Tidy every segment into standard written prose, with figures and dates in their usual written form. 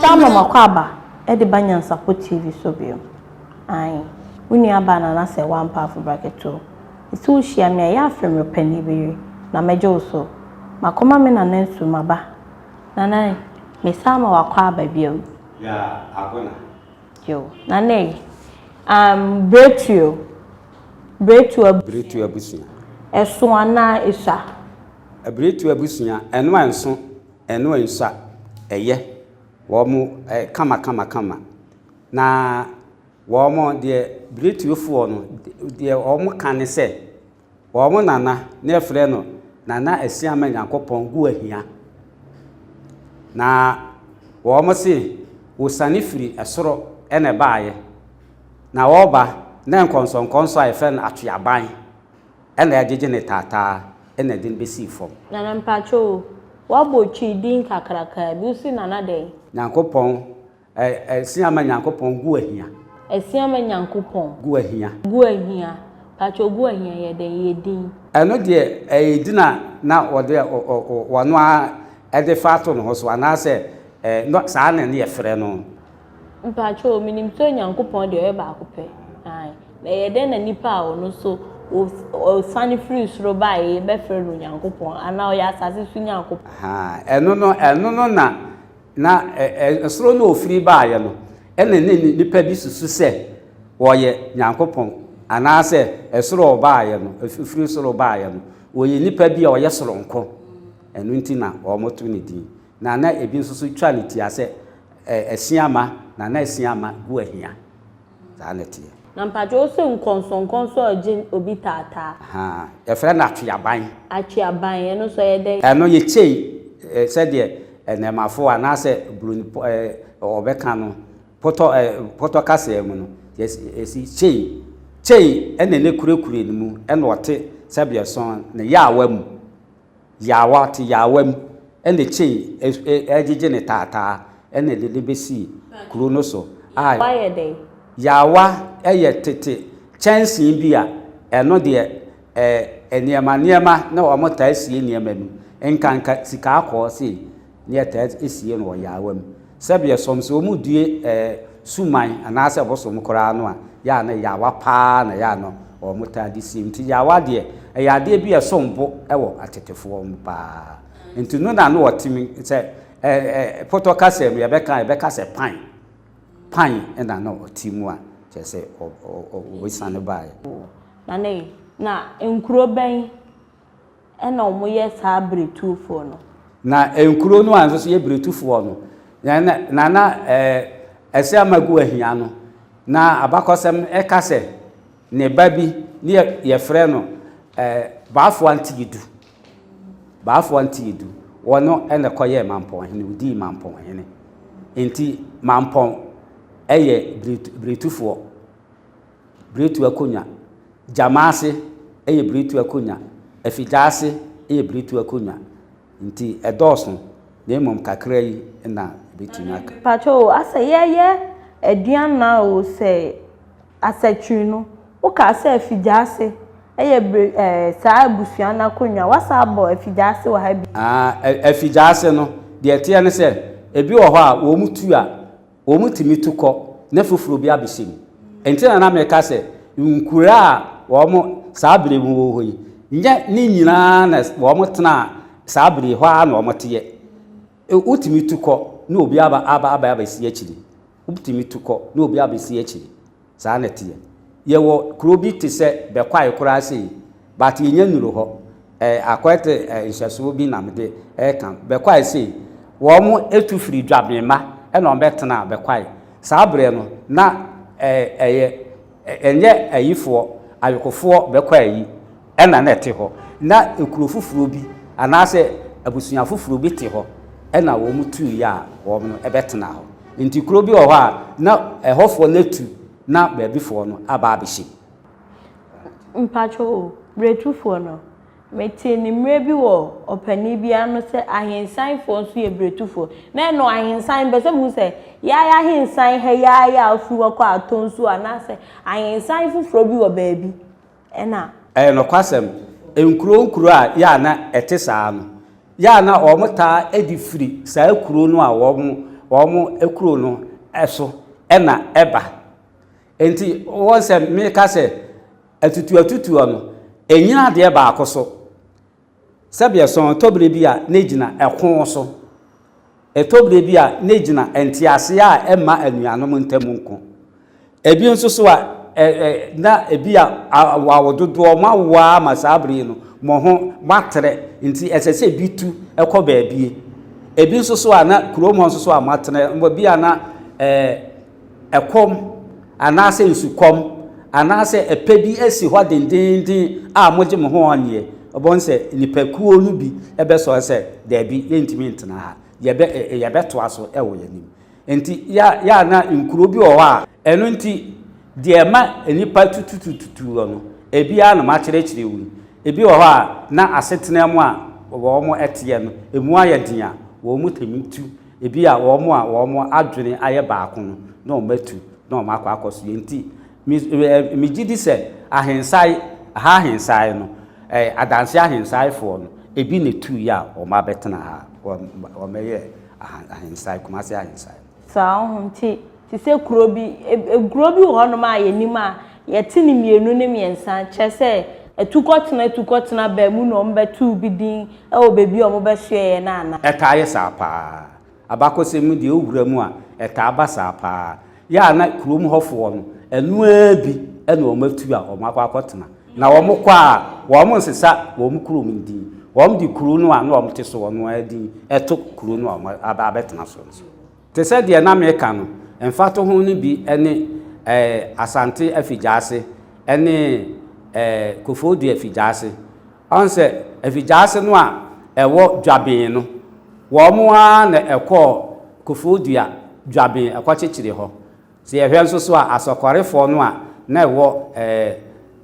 Mesan ma m'akwaaba de ba Nyansapo TV so bio. Ae, wo nua baa Nana sɛ wampa afobra ketewa. Mese wo hyia me a, yɛ afrɛ me ɔpanin bɛyere na mɛgye wo so. Makɔma me nana nsu maba. Nana e, mesan ma w'akwaaba bio. Ya Agona. Yo, Nana e, um, Bretuo, Bretuo abusua. Bretuo abusua. Ɛso anaa esua? Bretuo abusua, ɛno ɛnso, ɛno ɛnsua, ɛyɛ wɔn kama kama kama. Na wɔn deɛ Bretuofoɔ no, deɛ wɔn ka ne sɛ, Wɔn nana ne yɛfrɛ no Nana Asiamah Nyankopɔn gu ahia. Na wɔn se wɔsiane firi soro na ɛbaeɛ. Na wɔreba na nkɔnsɔnkɔnsɔ a yɛfrɛ no atweaban na ɛgyegye ne taataa na ɛde no bɛsii fam. Nana mpakyɛ o, woabɔ Twi din kakrakaa bi, wose Nana dɛn? Nyankopɔn Ɛ, ɛsia ma Nyankopɔn gu ahia. Ɛsia ma Nyankopɔn. Gu ahia. Gu ahia. Pakyɛ gu ahia yɛ dɛn? Yɛ din. Ɛno deɛ ɛyɛ din a na wɔde ɔ, ɔ, ɔ, wɔn ara de fa ato ne ho so, anaasɛ ɛ, no, saa na ne yɛfrɛ no. Mpakyɛ o, menim sɛ Onyankopɔn deɛ ɔyɛ baako pɛ. Ae. Na ɛyɛ dɛn na nipa a ɔno nso ɔsiane firii soro baeɛ yɛbɛfrɛ no Onyankopɔn, anaa ɔyɛ asase so Nyankopɔn? Ahaa, ɛno no, ɛno no na Na soro no a ɔfiri baeɛ no, ɛna ne nnipa bi susu sɛ ɔyɛ Nyankopɔn, anaasɛ soro a ɔbaeɛ no, ɔfiri soro baeɛ no, ɔyɛ nipa bi a ɔyɛ soronko. Ɛno nti na wɔto ne din. Na na ebi nso so twa ne tia sɛ Asiama, Nana Asiama gu ahia. Saa na ɛteɛ. Na mpakyɛ wo se nkɔnsɔnkɔnsɔn a ɔgye obi taataa. Ahaa, yɛfrɛ no atweaban. Atweaban, ɛno nso ɛyɛ dɛn? Ɛno yɛ kyei sɛdeɛ nnɛɛmafoɔ anaasɛ buroni pɔ ɛɛ wɔbɛka no pɔtɔ ɛɛ pɔtɔ kasaa mu no, yɛsi kyei. Kyei ɛna ne kurekure no mu ɛna ɔte sɛdeɛ sɔn ne yaawa mu. Yaawa, ɔte yaawa mu ɛna kyei ɛgyegye ne taataa ɛna ɛde no bɛsii kuro no so a. Yaawa yɛ dɛn? Yaawa yɛ tete kyɛnsee bi a ɛno deɛ ɛɛ nneɛma nneɛma na wɔtaa sie nneɛma mu nkanka sika akɔɔ sei na yɛtaa sie no wɔ yaawa mu. Sɛdeɛ sɔm sɛ wɔdue ɛɛ suman anaasɛ bosom koraa no a, yɛ a na yaawa pa ara na yɛ a na wɔtaa de sie. Nti yaawa deɛ, ɛyɛ adeɛ bi a ɛsom bo wɔ atetefoɔ mu pa ara. Nti no na na wɔtumi sɛ ɛɛ pɔtɔ kasa mu yɛbɛka a, yɛbɛka sɛ pan. Pan na na ɔte mu a kyerɛ sɛ ɔsiane baeɛ. Nane, na nkuro bɛn na wɔyɛ saa beretufoɔ no? Na nkuro no a nso so yɛ beretufoɔ no, na na na ɛsɛ ama gu ahia no, na abakɔsɛm ɛka sɛ ne ba bi ne yɛfrɛ no Baafoa Ntiidu. Baafoa Ntiidu, wɔno na ɛkɔyɛɛ Mampɔnhene, ɔdii Mampɔnhene. Nti Mampɔn yɛ beretufoɔ. Biretu akonnwa. Gyamaase yɛ Biretu akonnwa. Afigyaase yɛ Biretu akonnwa. Nti ɛdɔɔso na mmom kakra yi na bɛtumi aka. Mpakyɛ o asɛ yɛyɛ aduanna o sɛ asɛkyiri no wo kaa sɛ afigyaase yɛ bere ɛɛ saa abusua no akonnwa wasa abɔ afigyaase wɔ ha bi. Ah afigyaase no deɛ ɛteɛ ne sɛ ebi wɔ hɔ a wɔn tu a Wɔtumi tu kɔ na foforɔ bi abɛhyɛ mu. Nti na na meka sɛ nkura a wɔn saa berɛ mu wɔ hɔ yi, nyɛ ne nyinaa na wɔn tenaa saa berɛ hɔ ara na wɔn teɛ. Wotumi tu kɔ na obi aba aba aba abɛsi akyiri. Wotumi tu kɔ na obi abɛsi akyiri. Saa na ɛteɛ. Yɛwɔ kuro bi te sɛ Bɛkwae koraa sei, but yɛnnya nnuru hɔ. Ɛɛ akɔyɛ te ɛ nhyɛsoɔ bi na mede reka. Bɛkwae sei, wɔn tu firi Dwabema ɛna wɔn bɛtenaa Bɛkwae. Saa berɛ no, na ɛ ɛyɛ ɛnyɛ ayifoɔ, ayokofoɔ Bɛkwae yi ɛna na ɛte hɔ. Na kuro foforɔ bi anaasɛ abusua foforɔ bi te hɔ ɛna wɔn tuiɛ a wɔn bɛtenaa hɔ. Nti kuro bi wɔ hɔ a na ɛhɔfoɔ no atu na baabifoɔ no aba abɛhyɛ mu. Mpakyɛw o, Biretufoɔ no, metee ne mmerɛ bi wɔ ɔpanin bi ano sɛ ahensanfoɔ nso yɛ Biretufoɔ. Na ɛno ahensan, mepɛ sɛ mehu sɛ yɛayɛ ahensan ha yi ara a wofiri hɔ kɔ Atonsu anaasɛ ahensan foforɔ bi wɔ baabi ɛna. Ɛyɛ nokwasɛm, nkuro nkuro a yɛ a na ɛte saa no, yɛ a na wɔtaa de firi saa kuro no a wɔn wɔn kuro no so na ɛba. Enti wɔn sɛ meka sɛ atutuatutuo no, ɛnyina adeɛ baako so. Sɛdeɛ ɛsɔn, ɛtɔ berɛ bi a na ɛgyina ɛko so. Ɛtɔ berɛ bi a na ɛgyina nteaseɛ a ɛmma anuanom ntam nko. Ebi nso so a, ɛ, ɛ, na ebi a awo dodoɔ, moawo ara ma saa berɛ yi no, mo ho moatrɛ, nti ɛsɛ sɛ ebi tu kɔ baabie. Ebi nso so a na kurom hɔ nso so a moatena, ebi a na ɛ, ɛkɔm anaasɛ nsukɔm anaasɛ ɛpɛ bi asi hɔ dendeenden a mogye mo ho ɔnneɛ, wobɛhu sɛ nnipakuo no bi bɛsɔre sɛ, Daabi, yɛntumi ntena ha. Yɛbɛ, yɛbɛtoa so wɔ yɛn anim. Nti, yɛ yɛ a na nkuro bi wɔ hɔ a. Ɛno nti, deɛ ɛma nnipa tututututu hɔ no, ebi ara na makyerɛkyerɛ wo yi. Ebi wɔ hɔ a, na asetena mu a wɔteɛ no, emu ayɛ den a, wɔtumi tu Ebia wɔn a wɔn adwene ayɛ baako no na wɔatu na wɔakɔ akɔsoɛ. Enti me, megye di sɛ ahensae, ha ahensae no, eh, adanse ahensaefoɔ no, ebi na etuiɛ a wɔabɛtena ha, wɔn, wɔbɛyɛɛ ahensae, Kumasi ahensae. Saa ho nti, te sɛ kuro bi, nkuro bi wɔ hɔnom a yɛnim a, yɛte no mmienu ne mmiɛnsa, kyerɛ sɛ atukɔtena atukɔtena baa mu na wɔbɛtoo bi din wɔ baabi a wɔbɛsoɛeɛ no anaa? Ɛtaa yɛ saa paa. Abakɔsɛm mu deɛ wowura mu a, ɛtaa ba saa paa. Yɛ a na kurom hɔfoɔ no, ɛno ara bi na wɔatu a wɔakɔ akɔtena. Na wɔkɔ a, wɔnsesa wɔn kurom din. Wɔde kuro no a na wɔte soɔ no ara din to kuro no a wɔaba abɛtena so no so. Te sɛ deɛ na mereka no, mfatoho no bi ne Asante Afigyaase ne Koforidua Afigyaase. Ɔhu sɛ Afigyaase no a ɛwɔ Dwaben no, wɔn ara na ɛkɔɔ Koforidua Dwaben ɛkɔkyekyere hɔ. Sɛ yɛhwɛ nso so a, Asɔkɔrefoɔ no a na ɛwɔ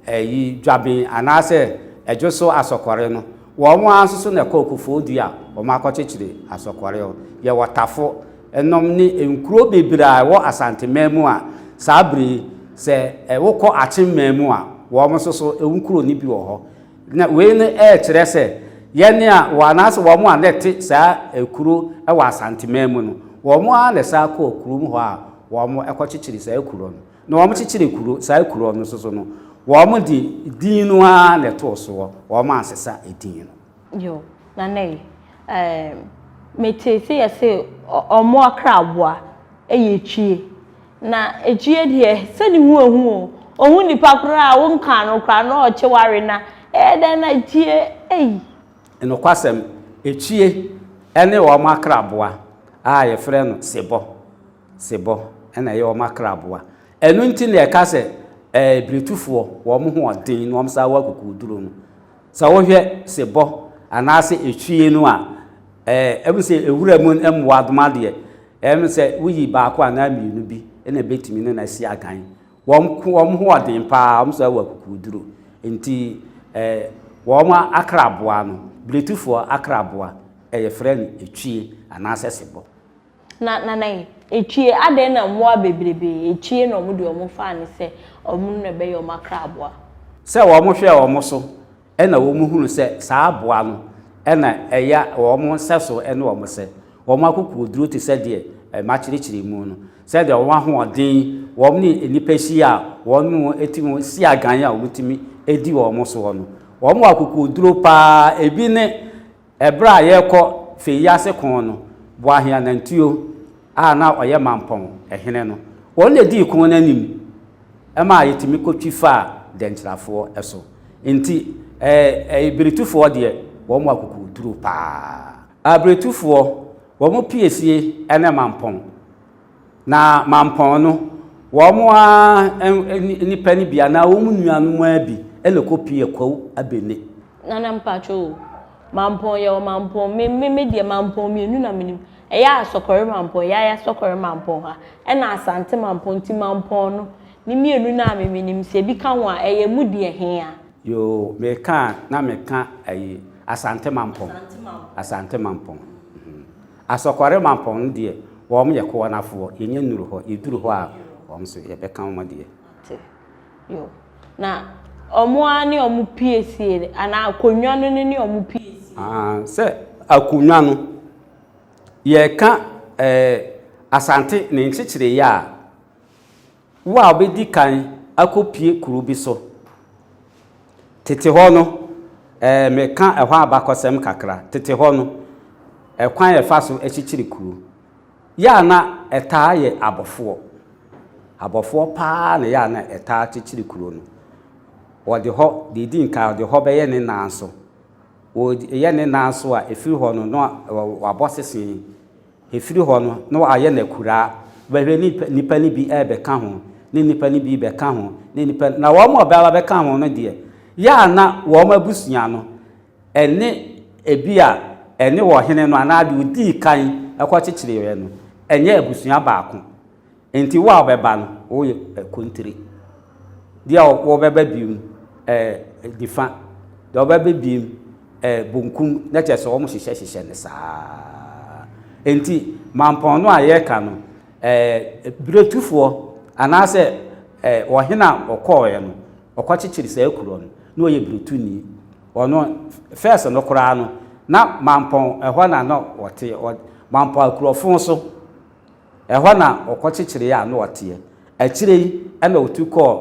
ɛyi Dwaben anaasɛ Ɛdwo so Asɔkɔre no, wɔn ara nso so na ɛkɔɔ Kofoɔ Dua a wɔakɔkyekyere Asɔkɔre hɔ. Yɛwɔ Tafo nom ne nkuro bebree a ɛwɔ Asanteman mu a saa berɛ yi sɛ wokɔ Akyemman mu a, wɔn nso so nkuro no bi wɔ hɔ. Na wei no ɛrekyerɛ sɛ yɛn a wɔ anaasɛ wɔn a na ɛte saa kuro wɔ Asanteman mu no, wɔn ara na ɛsan kɔɔ kurom hɔ a wɔkɔkyekyere saa kuro no. Na wɔkyekyere kuro saa kuro no nso so no, wɔde din no ara na ɛtoo soɔ, wɔansesa edin no. Yo, Nana yi, ɛɛm, metee sɛ yɛse ɔmo akraboa yɛ twie. Na etwie deɛ, sɛ ne ho ehu o, ohu nipa koraa a wonkaa no koraa na ɔkye wo awe na ɛyɛ dɛn na etwie ei. Nokwasɛm, etwie ne wɔn akraboa a yɛfrɛ no sebɔ, sebɔ na ɛyɛ wɔn akraboa. Ɛno nti na yɛka sɛ ɛɛ biretufoɔ wɔn ho ɔden na wɔn san wɔ akokoduro no. Sɛ wohwɛ sebɔ anaasɛ etwie no a, ɛɛ ɛmu sɛ ewura mu mmoadoma deɛ, ɛmu sɛ woyi baako anaa mmienu bi na ebetumi ne no asi akan. Wɔn ko wɔn ho ɔden paa, wɔn nso wɔ akokoduro. Nti ɛɛ wɔn akraboa no, biretufoɔ akraboa, yɛfrɛ no etwie anaasɛ sebɔ. Na na na etwie, adɛn na mmoa bebrebe etwie na wɔn deɛ wɔn faa no sɛ wɔn na ɛbɛyɛ wɔn akraboa? Sɛ wɔn hwɛɛ wɔn so na wɔn hunu sɛ saa aboa no na ɛyɛ wɔn nsɛso ne wɔn sɛ, wɔn akokoɔduro te sɛ deɛ makyerɛkyerɛ mu no, sɛdeɛ wɔn ahoɔden, wɔn ne nnipa hyia a wɔn ne wɔn tumi si agan a wɔtumi di wɔn soɔ no. Wɔn wɔ akokoɔduro pa ara, ebi ne Ɛberɛ a yɛrekɔ Feyiase ko no, Boahe Anantuo a na ɔyɛ Mampɔn hene no, ɔno na ɛdii ko no anim maa yɛtumi kɔtwi faa Dɛnkyirafoɔ so. Nti Biretufoɔ deɛ, wɔn wɔ akokoɔduro pa ara. Biretufoɔ, wɔn piesie ne Mampɔn. Na Mampɔn no, wɔn ara nnipa no bi anaa wɔn nuanom ara bi na ɛkɔpuee Kwawu Abene. Nana mpakyɛ o, Mampɔn yɛwɔ Mampɔn, me me me deɛ Mampɔn mmienu na menim. Ɛyɛ Asɔkɔre Mampɔn, Yaya Asɔkɔre Mampɔn ha, ɛna Asante Mampɔn, nti Mampɔn no, ne mmienu no a me menim, sɛ ebi ka ho a, ɛyɛ mu deɛ he a? Yoo, meka a na meka ayi, Asante Mampɔn. Asante Mampɔn. Asɔkɔre Mampɔn no deɛ, wɔn yɛ Koɔnafoɔ, yɛnnya nnuru hɔ, yɛduru hɔ a, wɔn nso yɛbɛka wɔn deɛ. Te. Yo. Na wɔn ara ne wɔn piesie anaa akonnwa no ne wɔn piesie. Ah, sɛ akonnwa no, yɛka ɛɛ eh, Asante ne nkyekyereeɛ a, wo a wobɛdi kan akɔpue kuro bi so. Tete hɔ no, ɛɛ meka ɛhɔ abakɔsɛm kakra. Tete hɔ no, ɛkwan a yɛfa so kyekyere kuro, yɛ a na ɛtaa yɛ abɔfoɔ. Abɔfoɔ paa na yɛ a na ɛtaa kyekyere kuro no. Wɔde hɔ, deɛ ɛdi nkan, wɔde hɔ bɛyɛ ne nan so. Wɔyɛ ne nan so a, ɛfiri hɔ no, na wabɔ sese. Ɛfiri hɔ no, na wayɛ no akuraa. Wobɛhwɛ ne nnipa no bi rebɛka ho, ne nnipa no bi rebɛka ho, ne nnipa na wɔn a wɔbɛba bɛka ho no deɛ, yɛ a na wɔn abusua no, ɛne ebi a ɛne ɔhene no anaa deɛ ɔdii kan kɔkyekyereeɛ no, ɛnyɛ abusua baako. Enti wo a wobɛba no, woyɛ kontire. Deɛ wɔbɛba bio nifa, deɛ wɔbɛba bio bonkum, na kyerɛ sɛ wɔhyehyɛhyehyɛ no saa. Enti mampɔn no a yɛreka no, biretufoɔ anaasɛ ɔhene a ɔkɔɔeɛ no, ɔkɔkyekyere saa kuro no, na ɔyɛ biretuni. Ɔno, fɛs no koraa no, na mampɔn ɛhɔ na na ɔte, mampɔn akurɔfo so. Ɛhɔ na ɔkɔkyekyereeɛ a na ɔteɛ. Akyire yi na ɔtu kɔɔ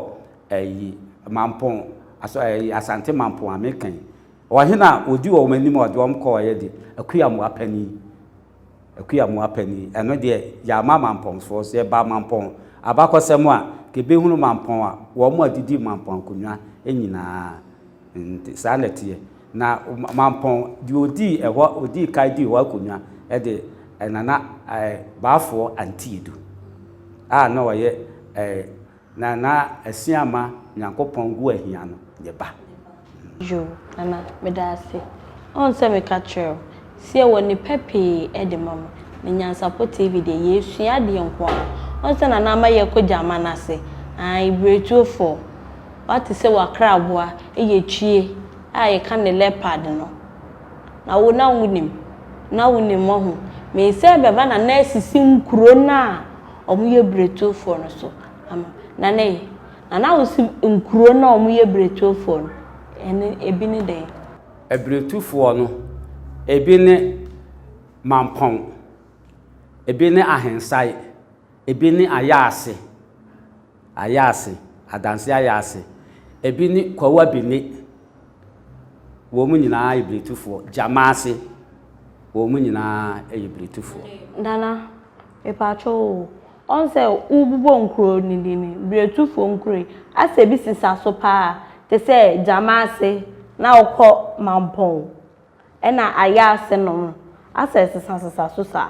ɛyi Mampong, aso ɛyi Asante Mampong a meka yi. Ɔhene a ɔdi wɔn anim a ɔde wɔn kɔeɛ de, Akuamoah panin. Akuamoah panin. Ɛno deɛ yɛama Mampongfoɔ. Sɛ yɛba Mampong abakɔsɛm a, nka yɛbɛhunu Mampong a wɔn a didi Mampong akonnwa nyinaa. Nti saa na ɛteɛ. Na Mampɔn, deɛ ɔdii ɛhɔ, ɔdii kan dii hɔ akonnwa de Nana Baafoɔ Antiedu a na ɔyɛ Nana Asiamah Nyankopɔn Guahia no ne ba. Yoo Nana meda ase. Wohu sɛ meka kyerɛ wo sɛ yɛwɔ nnipa pii de ma mo. Na Nyansapɔ TV deɛ yɛsua adeɛ nko ara. Wohu sɛ Nana ama yɛkɔ gyama no ase. Ae Biretuofoɔ. Woate sɛ w'akraboa yɛ twie a yɛka no leopard no? Na wo na wonim, na wonim wahu. Mee sɛ bɛba na na asisi nkuro no a wɔyɛ biretuofoɔ no so ama. Nana ei, na na wo se nkuro no a wɔyɛ biretuofoɔ no, ɛne ebi ne dɛn? Abiretufoɔ no, ebi ne Mampɔn, ebi ne Ahensae, ebi ne Ayaase. Ayaase, Adanse Ayaase, ebi ne Kwawu Abene, wɔn nyinaa yɛ Biretufoɔ. Gyamaase, wɔn nyinaa yɛ Biretufoɔ. Nana, mepaakyɛw o, ɔn sɛ wobobɔ nkuro no din yi, Biretufoɔ nkuro yi, asɛ ebi sesa so paa, te sɛ Gyamaase na wokɔ Mampɔn, ɛna Ayaase nom, asɛ ɛsesasesa so saa.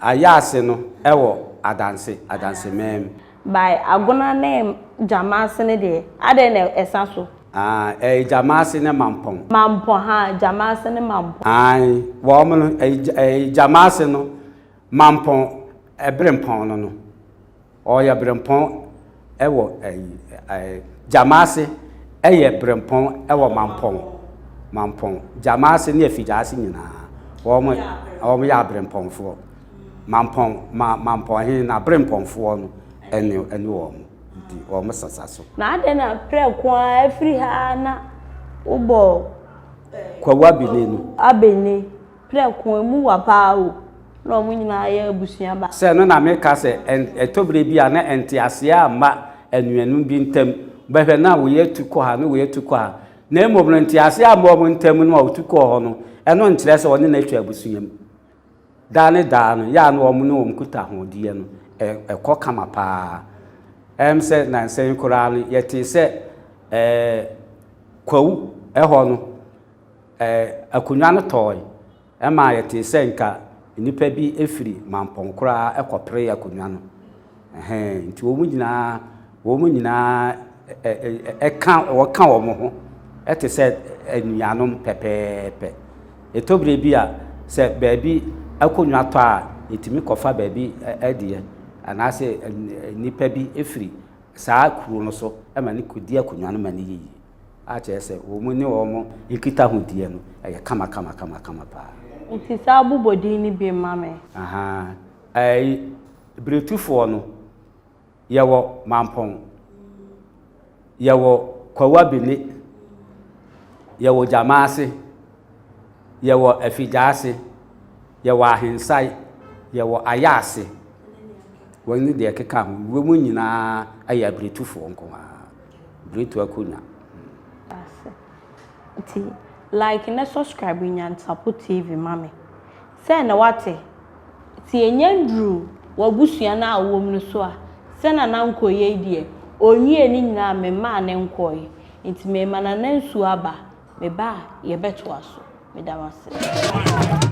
Ayaase no wɔ Adanse, Adanse man mu. By Agona ne Gyamaase no deɛ, adɛn na ɛsa so? Ah, ɛyɛ Gyamaase ne Mampɔn. Mampɔn, haa, Gyamaase ne Mampɔn. Ae, wɔn no, ɛyɛ Gyamaase no, Mampɔn, Ɛberempɔn no no. Ɔyɛ berempɔn wɔ ɛyi Gyamaase yɛ berempɔn wɔ Mampɔn Mampɔn Gyamaase ne Afigyaase nyinaa wɔn wɔn yɛ aberempɔnfoɔ Mampɔn ma Mampɔn he na aberempɔnfoɔ no ɛne ɛne wɔn nti wɔn sasa so. Na adɛn na prɛko ara afiri ha na wobɔ. Kwawu Abene no. Abene. Prɛko, emu wa paa o, na wɔn nyinaa yɛ abusua ba. Sɛ ɛno na meka sɛ, ɛtɔ berɛ bi a na nteaseɛ amma anuanom bi ntam. Wobɛhwɛ na wei atu kɔ ha na wei atu kɔ ha. Na mmom no, nteaseɛ amma wɔn ntam no a wɔtu kɔɔ hɔ no, ɛno nkyerɛ sɛ wɔne no atwa abusua mu. Daa ne daa no, yɛ a na wɔn ne wɔn nkutahodie no, ɛkɔ kama paa. Ɛm sɛ nansa yi koraa no, yɛtee sɛ ɛɛ Kwawu hɔ no, Akonnwa no tɔɔe. Ɛmaa yɛtee sɛ nka nnipa bi firi Mampɔn koraa kɔperee akonnwa no. Ɛhɛn, nti wɔn nyinaa, wɔn nyinaa ɛka, wɔka wɔn ho te sɛ anuanom pɛpɛɛpɛ. Ɛtɔ berɛ bi a, sɛ baabi akonnwa tɔ a, yɛtumi kɔfa baabi deɛ, anaasɛ nnipa bi firi saa kuro no so ma no kɔdi akonnwa no ma no yɛ yie. A kyerɛ sɛ wɔn ne wɔn nkitahodie no ɛyɛ kama kama kama kama paa. Nti saa bobɔ din no bi ma me. Ahaa ɛyi Biretufoɔ no yɛwɔ Mampɔn, yɛwɔ Kwawu Abene, yɛwɔ Gyamaase, yɛwɔ Afigyaase, yɛwɔ Ahensae, Yɛwɔ Ayaase. Wɔn ne deɛ ɛkeka ho. Wɔn nyinaa yɛ abiretufoɔ nko ara. Biretu akonnwa. Ase. Nti like ne subscribe Nyansapo TV ma me. Sɛ na wate. Nti yɛnya nduru w'abusua no a wowɔ mu no so a, sɛ Nana nkɔeɛ yi deɛ, ɔnwiee ne nyinaa a memaa no nkɔeɛ. Nti merema Nana nsuo aba, meba a yɛbɛtoa so. Meda mo ase.